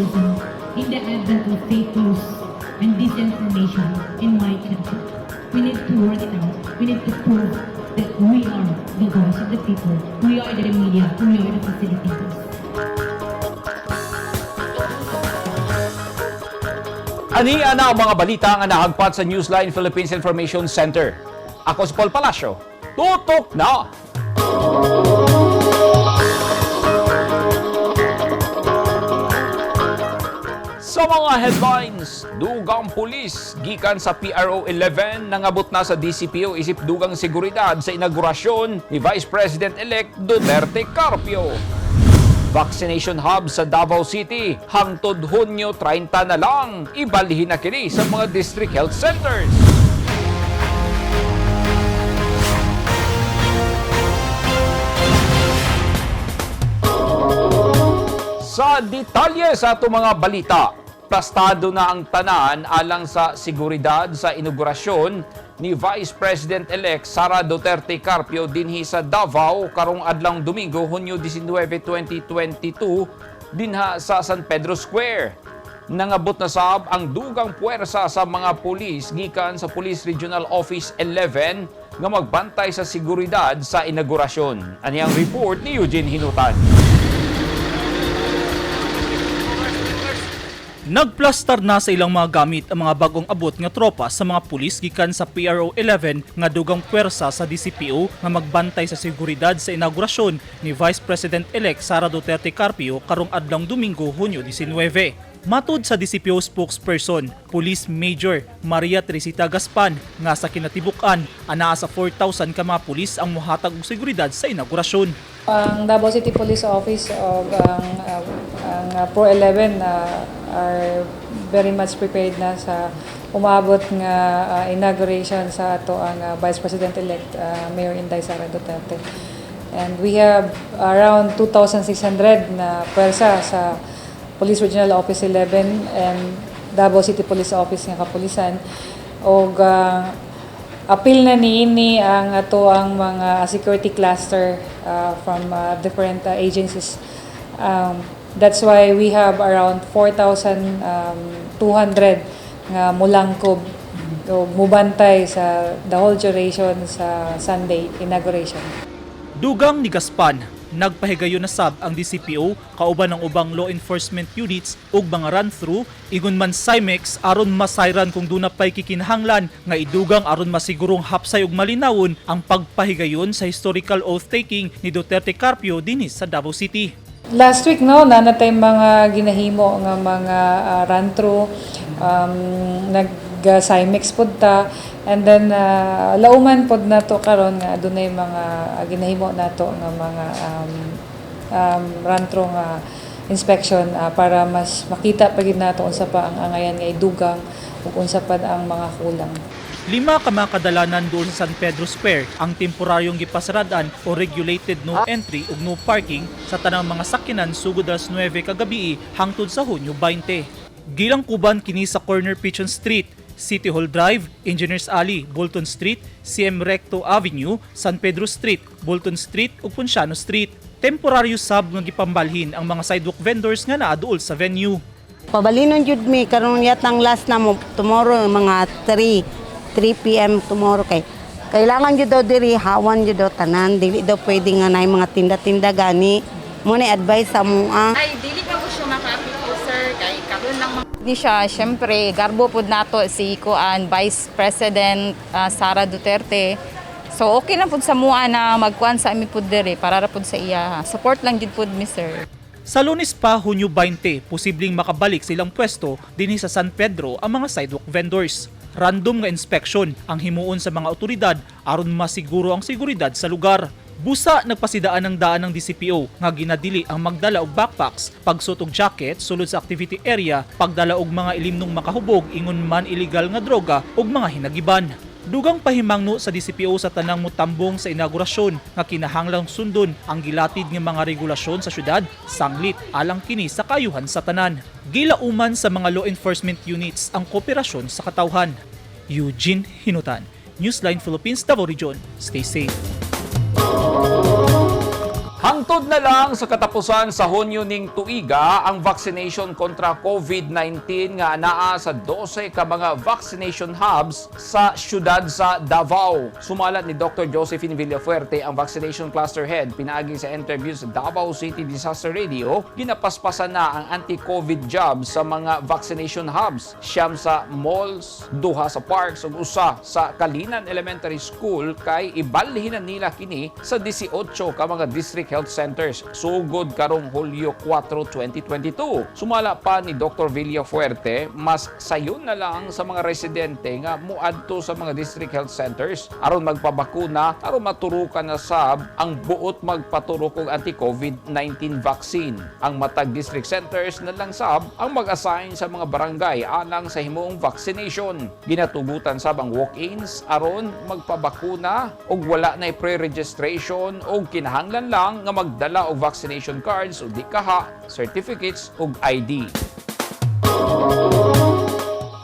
journalism in the advent of fake news and disinformation in my country. We need to work it out. We need to prove that we are the voice of the people. We are the media. We are the facilitators. Ani ana ang mga balita nga nahagpat sa Newsline Philippines Information Center. Ako si Paul Palacio. Tutok na! Sa mga headlines, dugang pulis gikan sa PRO 11 nangabot na sa DCPO isip dugang seguridad sa inaugurasyon ni Vice President-elect Duterte Carpio. Vaccination hub sa Davao City hangtod Hunyo 30 na lang. Ibalhin na kini sa mga district health centers. Sa detalye sa ato mga balita, plastado na ang tanan alang sa seguridad sa inaugurasyon ni Vice President-elect Sara Duterte Carpio dinhi sa Davao karong adlawng Domingo, Hunyo 19, 2022 dinha sa San Pedro Square. Nangabot na sab ang dugang puwersa sa mga pulis gikan sa Police Regional Office 11 nga magbantay sa seguridad sa inaugurasyon. Ani ang report ni Eugene Hinutan. Nagplastar na sa ilang mga gamit ang mga bagong abot nga tropa sa mga pulis gikan sa PRO 11 nga dugang puwersa sa DCPO nga magbantay sa seguridad sa inaugurasyon ni Vice President-elect Sara Duterte Carpio karong adlawng Domingo, Hunyo 19. Matod sa DCPO spokesperson, Police Major Maria Teresita Gaspan, nga sa kinatibuk-an anaa sa 4,000 ka mga pulis ang mohatag og seguridad sa inaugurasyon. Ang Davao City Police Office o ang Pro 11 are very much prepared na sa umabot nga inauguration sa ato ang Vice President-elect Mayor Inday Sara Duterte. And we have around 2,600 na pwersa sa Police Regional Office 11 and Davao City Police Office nga kapulisan og apil na niini ang ato ang mga security cluster from different agencies. That's why we have around 4,200 nga mulangkob o mubantay sa the whole duration sa Sunday inauguration. Dugang ni Gaspan, nagpahigayon na sab ang DCPO kauban ng ubang law enforcement units ug mga run-through ingon man Cimex aron masayran kung duna pay kikinahanglan nga idugang aron masigurong hapsay ug malinawon ang pagpahigayon sa historical oath taking ni Duterte Carpio dinhi sa Davao City. Last week, no, nanatay mga ginahimo nga mga run through, nag Cymex pod ta, and then lauman pod nato karon nga adunay mga ginahimo nato nga mga run through nga inspection para mas makita pa gid nato unsa pa ang angayan nga idugang ug unsa pa ang mga kulang. Lima ka mga kadalanan doon sa San Pedro Square ang temporaryong gipasaradan o regulated no entry ug no parking sa tanang mga sakyanan sugod alas 9 kagabi hangtod sa Hunyo 20. Gilang kuban kini sa corner Pichon Street, City Hall Drive, Engineers Alley, Bolton Street, CM Recto Avenue, San Pedro Street, Bolton Street ug Ponciano Street. Temporaryo sab nga gipambalhin ang mga sidewalk vendors nga naaduol sa venue. Pabalinon jud mi karon yatang last na mo tomorrow mga 3 PM tomorrow kay kailangan jud daw diri hawan jud daw tanan, dili daw pwede nga nay mga tinda-tinda gani mo ni advice sa mua. Ay, dili pa ko siya maka-appeal, sir, kay karon lang ni siya, syempre, garbo pod nato si kuan Vice President Sara Duterte. So okay lang pud sa mua na magkuan sa ami pud diri para ra pud sa iya. Support lang jud pud mi, sir. Sa Lunes pa, Hunyo 20, posibleng makabalik sa ilang pwesto dinhi sa San Pedro ang mga sidewalk vendors. Random nga inspection ang himuon sa mga otoridad aron masiguro ang seguridad sa lugar. Busa nagpasidaan ng daan ng DCPO nga ginadili ang magdala og backpacks, pagsuot og jacket sulod sa activity area, pagdala og mga ilimnong makahubog ingon man illegal nga droga ug mga hinagiban. Dugang pahimangno sa DCPO sa tanang mutambong sa inaugurasyon nga kinahanglang sundon ang gilatid nga mga regulasyon sa syudad sanglit alang kini sa kayuhan sa tanan. Gilauman sa mga law enforcement units ang kooperasyon sa katawhan. Eugene Hinutan, Newsline Philippines, Davao Region. Stay safe. Hangtod Hangtod na lang sa katapusan sa Hunyo ning tuiga ang vaccination kontra COVID-19 nga anaa sa 12 ka mga vaccination hubs sa syudad sa Davao. Sumalat ni Dr. Josephine Villafuerte, ang vaccination cluster head, pinaagi sa interview sa Davao City Disaster Radio, ginapaspasan na ang anti-COVID jab sa mga vaccination hubs. 9 sa malls, 2 sa parks ug 1 sa Kalinan Elementary School kay ibalhin na nila kini sa 18 ka mga district health centers sugod karong Hulyo 4, 2022. Sumala pa ni Dr. Villafuerte, mas sayon na lang sa mga residente nga muadto sa mga district health centers aron magpabakuna aron maturukan na sab ang buot magpaturok og anti-COVID-19 vaccine. Ang matag district centers na lang sab ang mag-assign sa mga barangay alang sa himuong vaccination. Ginatugutan sab ang walk-ins aron magpabakuna og wala na pre-registration og kinahanglan lang nga magdala og vaccination cards o di kaha, certificates ug ID.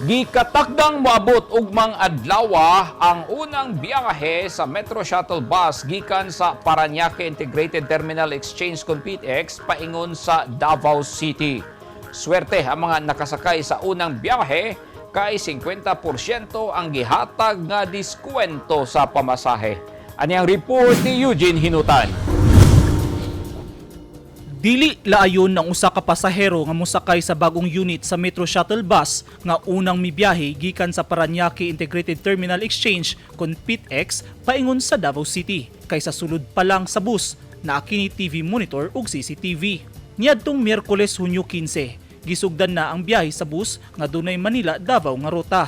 Gikatakdang moabot ugmang adlawa ang unang biyahe sa Metro Shuttle Bus gikan sa Paranaque Integrated Terminal Exchange kon PITX paingon sa Davao City. Swerte ang mga nakasakay sa unang biyahe kay 50% ang gihatag nga diskwento sa pamasahe. Ani ang report ni Eugene Hinutan. Dili laayon ng usa ka pasahero nga mosakay sa bagong unit sa Metro Shuttle Bus nga unang mibiyahe gikan sa Paranaque Integrated Terminal Exchange kon PITX paingon sa Davao City kaysa sulod pa lang sa bus naa kini TV monitor ug CCTV. Niadtong Miyerkules, Hunyo 15, gisugdan na ang biyahe sa bus nga dunay Manila Davao nga ruta.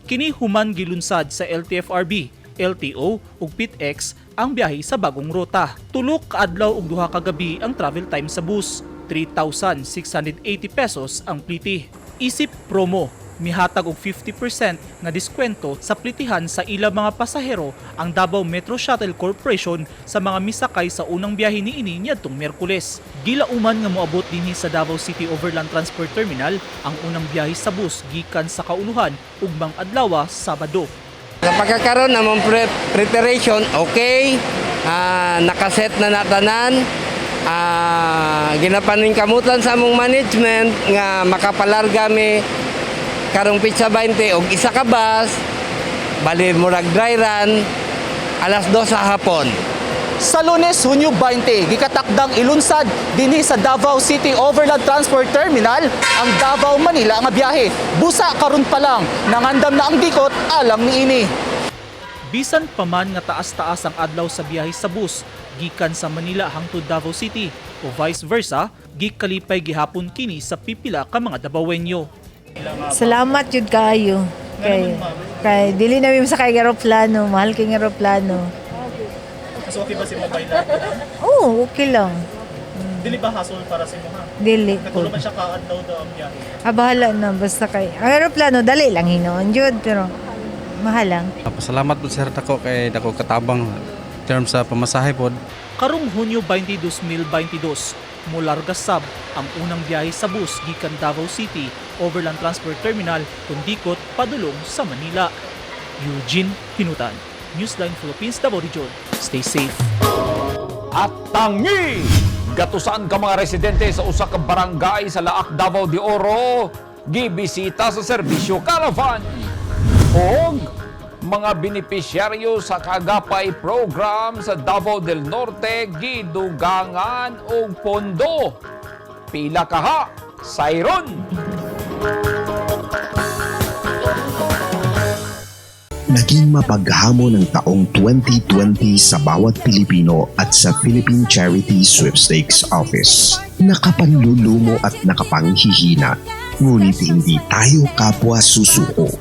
Kini human gilunsad sa LTFRB, LTO ug PITX ang biyahe sa bagong ruta. 3 ka adlaw ug 2 ka gabi ang travel time sa bus. 3,680 pesos ang pliti. Isip promo, mihatag og 50% nga diskwento sa plitihan sa ilang mga pasahero ang Davao Metro Shuttle Corporation sa mga misakay sa unang biyahe niini niadtong Miyerkules. Gilauman nga moabot dinhi sa Davao City Overland Transport Terminal ang unang biyahe sa bus gikan sa kauluhan ugmang adlaw, Sabado. Sa pagkakaroon namang preparation, okay. Nakaset na natanan. Ginapaningkamutan sa among management nga makapalarga mi karong pitsa 20 og isa ka bus, bali murag dry run alas 2 sa hapon. Sa Lunes, Hunyo 20, gikatakdang ilunsad dinhi sa Davao City Overland Transport Terminal ang Davao Manila nga biyahe. Busa karon pa lang, nangandam na ang dikot alang niini. Bisan pa man nga taas-taas ang adlaw sa biyahe sa bus gikan sa Manila hangtod Davao City o vice versa, gikalipay gihapon kini sa pipila ka mga Dabawenyo. Salamat jud kaayo. Kay dili na mi masakay og eroplano, mahal kay eroplano. So okay ba si mobile? Oo, okay lang. Dili ba hassle para sa imo ha? Dili po. Siya ka adlaw daw ang biyahe. Ah, bahala na basta kay. Ang eroplano dali lang hinuon jud pero mahal lang. Pasalamat po, sir, dako kay dako katabang terms sa pamasahe pod. Karong Hunyo 20, 2022, molarga sab ang unang biyahe sa bus gikan Davao City Overland Transport Terminal kun dikot padulong sa Manila. Eugene Hinutan, Newsline Philippines, Davao Region. Stay safe. At tangi! Gatusan ka mga residente sa usa ka barangay sa Laak, Davao de Oro, gibisita sa serbisyo caravan. Og mga benepisyaryo sa Kagapay program sa Davao del Norte gidugangan og pondo. Pila kaha? Sayron! Naging mapaghamon ang taong 2020 sa bawat Pilipino at sa Philippine Charity Sweepstakes Office. Nakapanlulumo at nakapanghihina, ngunit hindi tayo kapwa susuko.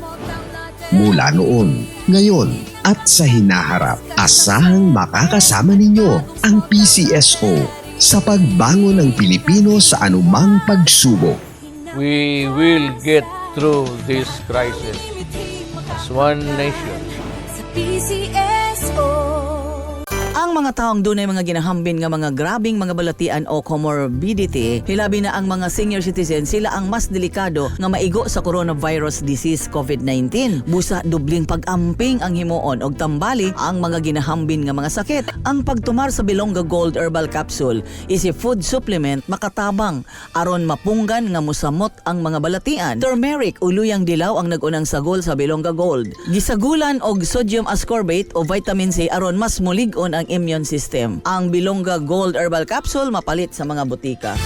Mula noon, ngayon at sa hinaharap, asahang makakasama ninyo ang PCSO sa pagbangon ng Pilipino sa anumang pagsubok. We will get through this crisis as one nation. Sa PCSO. Ang Ang mga taong dunay mga ginahambin nga mga grabing mga balatian o comorbidity, hilabi na ang mga senior citizen, sila ang mas delikado nga maigo sa coronavirus disease COVID-19. Busa dubling pag-amping ang himuon og tambali ang mga ginahambin nga mga sakit. Ang pagtumar sa Bilongga Gold Herbal Capsule is a food supplement makatabang aron mapunggan nga musamot ang mga balatian. Turmeric o luyang dilaw ang nagunang sagol sa Bilongga Gold. Gisagulan og sodium ascorbate o vitamin C aron mas mulig-on ang immune system. Ang Bilongga Gold Herbal Capsule mapalit sa mga butika.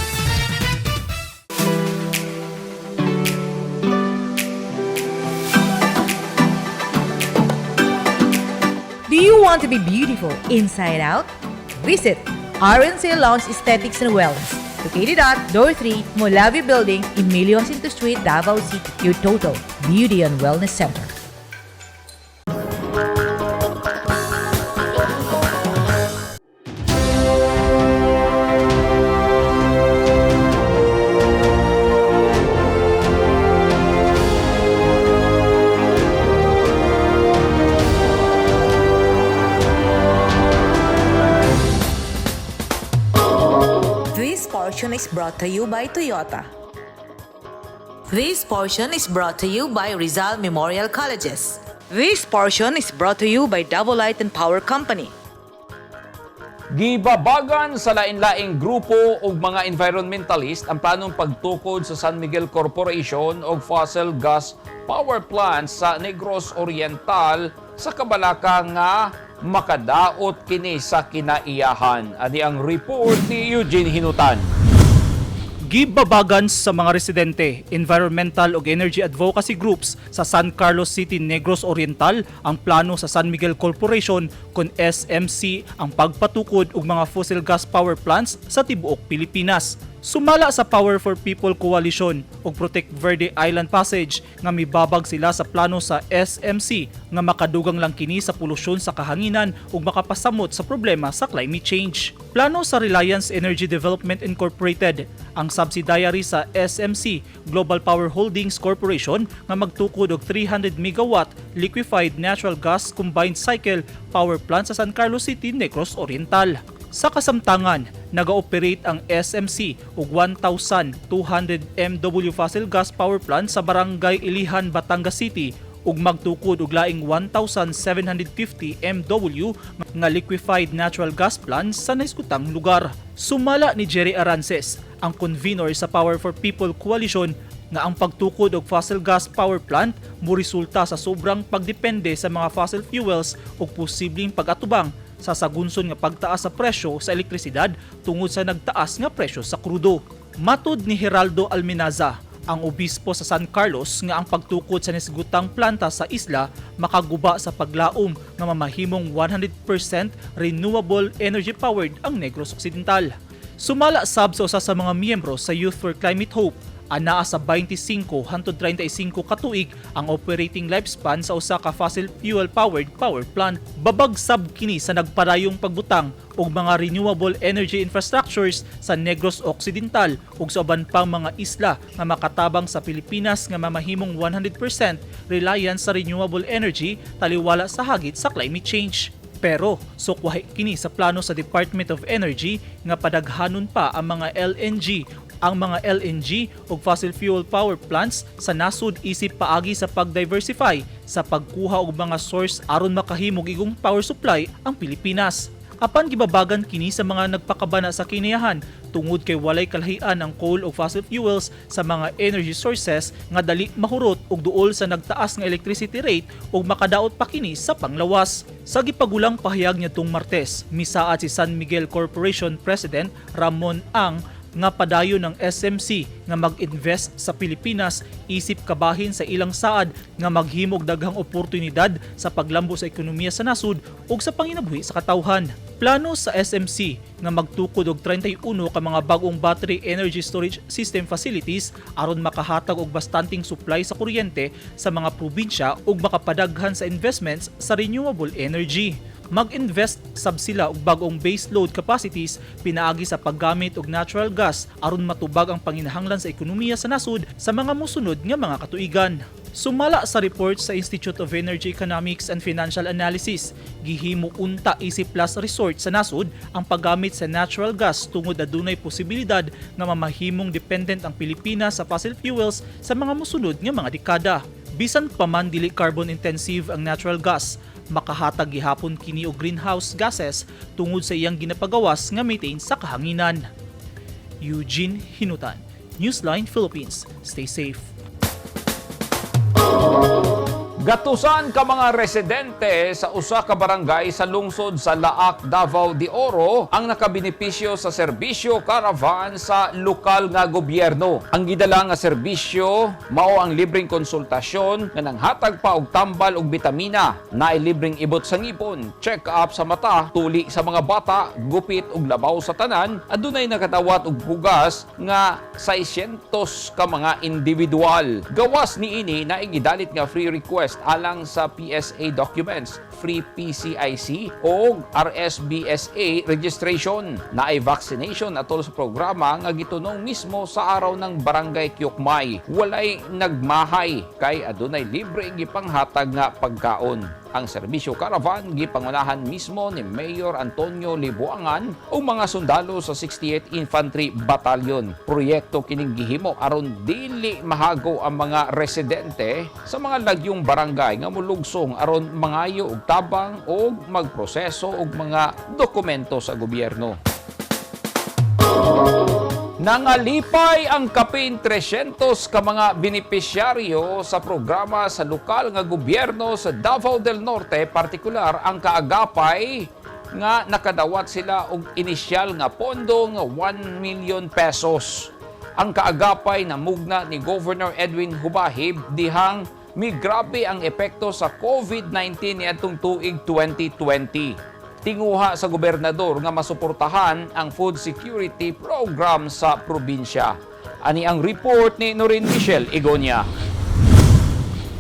Do you want to be beautiful inside out? Visit RNC Lounge Aesthetics and Wellness, located at Door 3, Molavi Building, Emilio Jacinto Street, Davao City. Your total beauty and wellness center. This portion is brought to you by Toyota. This portion is brought to you by Rizal Memorial Colleges. This portion is brought to you by Double Light and Power Company. Gibabagan sa lain-laing grupo ug mga environmentalist ang planong pagtukod sa San Miguel Corporation og fossil gas power plants sa Negros Oriental sa kabalaka nga makadaot kini sa kinaiyahan. Ani ang report ni Eugene Hinutan. Gibabagan sa mga residente, environmental ug energy advocacy groups sa San Carlos City, Negros Oriental ang plano sa San Miguel Corporation kon SMC ang pagpatukod og mga fossil gas power plants sa tibuok Pilipinas. Sumala sa Power for People Coalition ug Protect Verde Island Passage nga mibabag sila sa plano sa SMC nga makadugang lang kini sa polusyon sa kahanginan ug makapasamot sa problema sa climate change. Plano sa Reliance Energy Development Incorporated, ang subsidiary sa SMC Global Power Holdings Corporation, nga magtukod og 300 megawatt liquefied natural gas combined cycle power plant sa San Carlos City, Negros Oriental. Sa kasamtangan, naga-operate ang SMC og 1,200 MW fossil gas power plant sa Barangay Ilihan, Batangas City ug magtukod og laing 1,750 MW nga liquefied natural gas plant sa nahiskutang lugar. Sumala ni Jerry Arances, ang convenor sa Power for People Coalition, nga ang pagtukod og fossil gas power plant moresulta sa sobrang pagdepende sa mga fossil fuels ug posibleng pag-atubang sa sagunson nga pagtaas sa presyo sa elektrisidad tungod sa nagtaas nga presyo sa krudo. Matod ni Geraldo Alminaza, ang obispo sa San Carlos, nga ang pagtukod sa nisgutang planta sa isla makaguba sa paglaom nga mamahimong 100% renewable energy powered ang Negros Occidental. Sumala sab sa usa sa mga miyembro sa Youth for Climate Hope, anaa sa 25 hangtod 35 ka tuig ang operating lifespan sa usa ka fossil fuel powered power plant. Babag sab kini sa nagpadayong pagbutang og mga renewable energy infrastructures sa Negros Occidental ug sa uban pang mga isla nga makatabang sa Pilipinas nga mamahimong 100% reliance sa renewable energy taliwala sa hagit sa climate change. Pero sukwahi kini sa plano sa Department of Energy nga padaghanon pa ang mga LNG ug fossil fuel power plants sa nasod isip paagi sa pag-diversify sa pagkuha og mga source aron makahimog igong power supply ang Pilipinas. Apan gibabagan kini sa mga nagpakabana sa kinayahan tungod kay walay kalahian ang coal ug fossil fuels sa mga energy sources nga dali mahurot ug duol sa nagtaas nga electricity rate ug makadaot pa kini sa panglawas. Sa gipagulang pahayag niadtong Martes, misaad si San Miguel Corporation President Ramon Ang nga padayon ng SMC nga mag-invest sa Pilipinas isip kabahin sa ilang saad nga maghimog daghang oportunidad sa paglambo sa ekonomiya sa nasod ug sa panginabuhi sa katawhan. Plano sa SMC nga magtukod og 31 ka mga bag-ong battery energy storage system facilities aron makahatag og bastanteng supply sa kuryente sa mga probinsya ug makapadaghan sa investments sa renewable energy. Mag-invest sab sila og bag-ong base load capacities pinaagi sa paggamit og natural gas aron matubag ang panginahanglan sa ekonomiya sa nasod sa mga mosunod nga mga katuigan. Sumala sa report sa Institute of Energy Economics and Financial Analysis, gihimo unta isip last resort sa nasod ang paggamit sa natural gas tungod adunay posibilidad nga mamahimong dependent ang Pilipinas sa fossil fuels sa mga mosunod nga mga dekada. Bisan pa man dili carbon intensive ang natural gas, makahatag gihapon kini og greenhouse gases tungod sa iyang ginapagawas nga methane sa kahanginan. Eugene Hinutan, Newsline Philippines. Stay safe. Gatusan ka mga residente sa usa ka barangay sa lungsod sa Laak, Davao de Oro ang nakabenepisyo sa serbisyo caravan sa lokal nga gobyerno. Ang gidala nga serbisyo mao ang libreng konsultasyon nga nanghatag pa og tambal og bitamina, naay libreng ibot sa ngipon, check up sa mata, tuli sa mga bata, gupit og labaw sa tanan, adunay nakadawat og bugas nga 600 ka mga individual. Gawas niini na gidalit nga free request alang sa PSA documents, free PCIC o RSBSA registration. Naay vaccination atol sa programa nga gitunong mismo sa araw ng Barangay Kyukmay. Walay nagmahay kay adunay libre gipanghatag nga pagkaon. Ang serbisyo caravan gipangunahan mismo ni Mayor Antonio Libuangan ug mga sundalo sa 68 Infantry Battalion. Proyekto kining gihimo aron dili mahago ang mga residente sa mga lagyong barangay nga molugsong aron mangayo og tabang o magproseso og mga dokumento sa gobyerno. Nangalipay ang kapin 300 ka mga benepisyaryo sa programa sa lokal nga gobyerno sa Davao del Norte, partikular ang kaagapay nga nakadawat sila og inisyal nga pondo nga 1 million pesos. Ang kaagapay namugna ni Governor Edwin Hubahib dihang migrabe ang epekto sa COVID-19 niadtong tuig 2020. Tinguha sa gobernador nga masuportahan ang food security program sa probinsya. Ani ang report ni Noreen Michelle Igonia.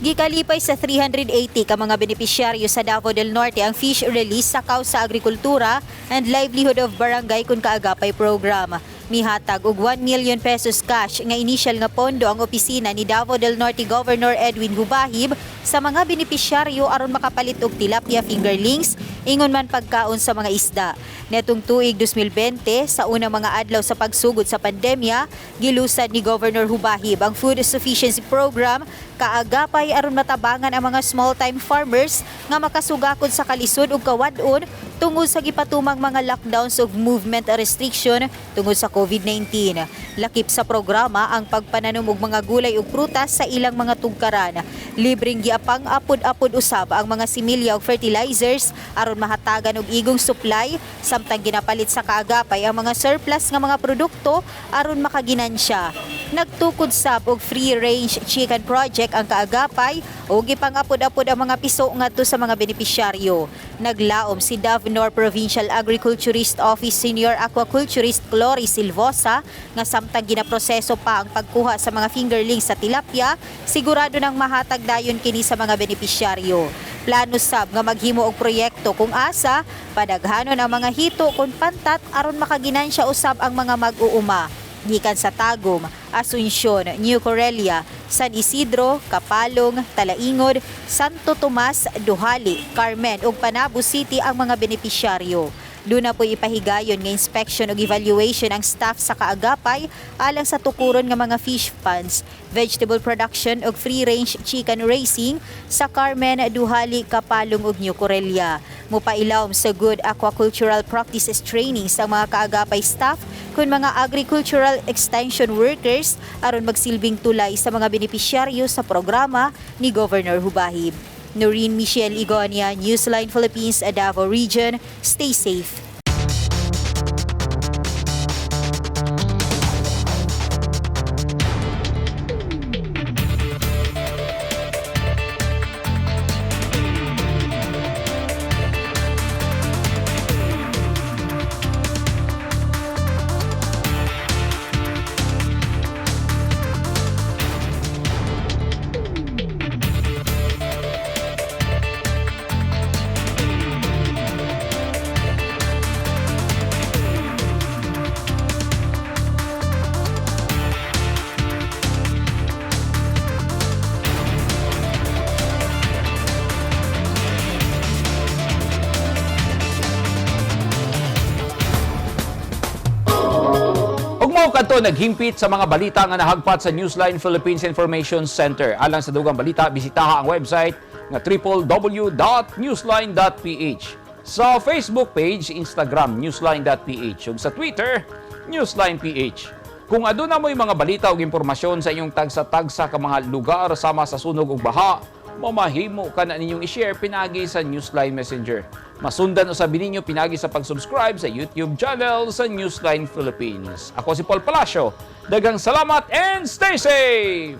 Gikalipay sa 380 ka mga benepisyaryo sa Davao del Norte ang fish release sa sa Agrikultura and Livelihood of Barangay kun kaagapay program. Mihatag og 1 million pesos cash nga initial nga pondo ang opisina ni Davao del Norte Governor Edwin Hubahib sa mga benepisyaryo aron makapalit og tilapia fingerlings ingon man pagkaon sa mga isda. Netong tuig 2020, sa unang mga adlaw sa pagsugod sa pandemya, gilusad ni Governor Hubahib ang Food Sufficiency Program kaagapay aron matabangan ang mga small-time farmers nga makasugakod sa kalisod ug kawad-on tungod sa gipatumang mga lockdowns ug movement restriction tungod sa COVID-19. Lakip sa programa ang pagpananom og mga gulay ug prutas sa ilang mga tugkaran. Libreng giapang apod-apod usab ang mga similya ug fertilizers aron mahatagan og igong supply, samtang ginapalit sa kaagapay ang mga surplus nga mga produkto aron makaginansya. Nagtukod sab og free range chicken project ang kaagapay ug gipang-apod-apod ang mga piso ngadto sa mga benepisyaryo. Naglaom si Davnor Provincial Agriculturist Office Senior Aquaculturist Glory Silvosa nga samtang ginaproseso pa ang pagkuha sa mga fingerlings sa tilapia, sigurado nang mahatag dayon kini sa mga benepisyaryo. Plano sab nga maghimo og proyekto kung asa padaghanon ang mga hito kun pantat aron makaginansya usab ang mga mag-uuma gikan sa Tagum, Asuncion, New Corelia, San Isidro, Kapalong, Talaingod, Santo Tomas, Duhali, Carmen ug Panabo City ang mga benepisyaryo. Duna po'y ipahigayon nga inspection ug evaluation ang staff sa kaagapay alang sa tukuron nga mga fish ponds, vegetable production ug free-range chicken raising sa Carmen, Duhali, Kapalong ug New Corelia. Mupailawom sa Good Aquacultural Practices Training sa mga kaagapay staff kun mga agricultural extension workers aron magsilbing tulay sa mga benepisyaryo sa programa ni Governor Hubahib. Noreen Michelle Igonia, Newsline Philippines, Davao Region. Stay safe. kadto naghimpit sa mga balita nga nahagpat sa Newsline Philippines Information Center. Alang sa dugang balita, bisitaha ang website nga www.newsline.ph. Sa Facebook page, Instagram, newsline.ph, ug sa Twitter, newsline.ph. Kung aduna mo'y mga balita ug impormasyon sa inyong tagsa-tagsa ka mga lugar sama sa sunog ug baha, mamahimo ka na ninyong i-share pinagi sa Newsline Messenger. Masundan usab ninyo pinagi sa pag-subscribe sa YouTube channel sa Newsline Philippines. Ako si Paul Palacio. Daghang salamat and stay safe!